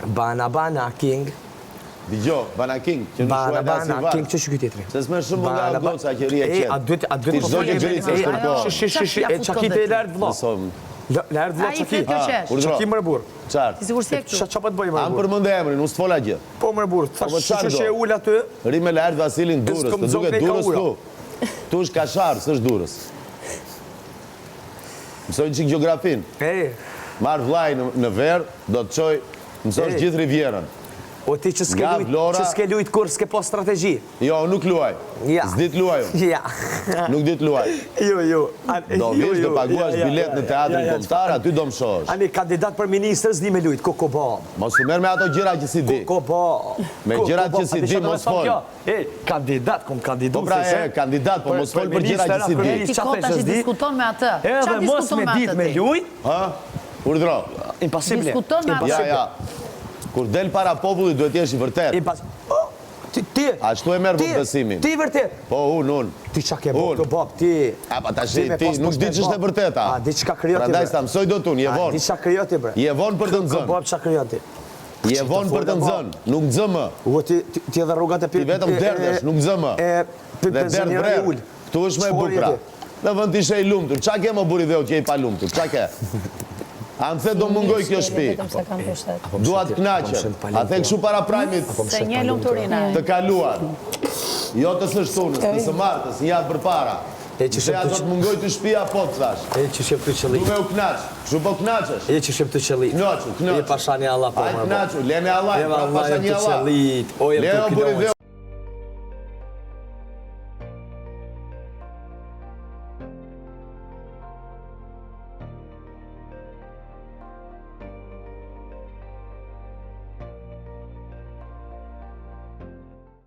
Bana Bana King. Dëgjo, Bana King, që nuk Bana shuaj dhe Bana asnjë King, varg. që ky tjetri? Se s'me shumë nga Bana, ba- goca që rri e E, qetë. a duhet a duhet Ti çdo gjë grisësh kërko. Shi shi shi, e çaki te lart vëlla. Mëson. Lart vëlla Ai çaki. flet kjo qesh. Urdhro. Çaki mër burr. Çfarë? Ti sikur s'je këtu. Ça ça po të bëj A mër më burr? përmende emrin, unë s'fola gjë. Po mër burr, Po, thash po, shi çfarë shi do? e ul aty. Ri me Laert Vasilin Durrës, s'kom të zonë duket prej Durrës kaura. tu. Tu është Kashar, s'është Durrës. Mësoj një çik gjeografin. E, Marr vllai në, në verë, do të çoj, mësosh E. gjithë rivierën. o ti që s'ke Nga lujt, Vlora- që s'ke lujt kur s'ke pas strategji. Jo, unë nuk luaj. Ja. S'di të luaj unë. Ja. Nuk di të luaj. Jo, jo. An- Do jo, vish, do jo, paguash ja, ja, bilet ja, në ja, teatrin ja, ja, kombëtar, aty do më shohësh. Ani kandidat për ministër s'di me lujt, koko bab. Mos u merr me ato gjëra që si di. Koko bab. Me Koko gjërat bab. që si A di di, çfarë do mos me thonë fol. kjo? E, kandidat, kom kandidu. Po pra, se se- e, kandidat, po mos fol për gjëra që si di. Ti Qa kot the tash se s'di? diskuton me atë. Qa Edhe mos diskuton me me dit atë me ti? lujt, Ha? Urdhro. imposible. Diskuton me atë. Ja, ja. Kur del para popullit duhet jesh i vërtet. Impas... Oh, ti, ti, Ashtu e merr ti, votëbesimin. Ti vërtet. Po unë, unë. Ti qa ke bo Unë. të bab, ti... A pa tash me ti pas nuk di pushtet, ç'është e bab. vërteta. A di çka krijon ti? Prandaj bre? s'ta mësoj dot unë, je A vonë. di çka krijon ti bre? Je vonë për të Kë nxënë. bab çka krijon ti? Je vonë për të nxënë, nuk nxë më. Ua ti ti ti edhe rrugat e Ti vetëm derdhesh, nuk nxë më. E Dhe derdh pensionierë vrer. ul. Këtu është më e Çfarë bukura. je ti? Në vend ishe i lumtur. Qa ke mo burri dheut që je i palumtur? Qa ke? A më the do mungoj kjo shtëpi? Vetëm se kam pushtet. Dua të kënaqem. A the kështu para prajmit Se një lumturinë. të kaluar. Jo të së shtunës, të së martës, një javë përpara. E që Se a do të mungoj të shtëpia po të thash. E që shep të qëllit. Dume u knaq. Kështu po knaqesh. E që shep të qëllit. Knaqu, knaqu. E pashani Allah po Ai më. knaqu, lene Allah, E pra Allah pashani të Allah. qëllit. O jem Leo të burri knaqu.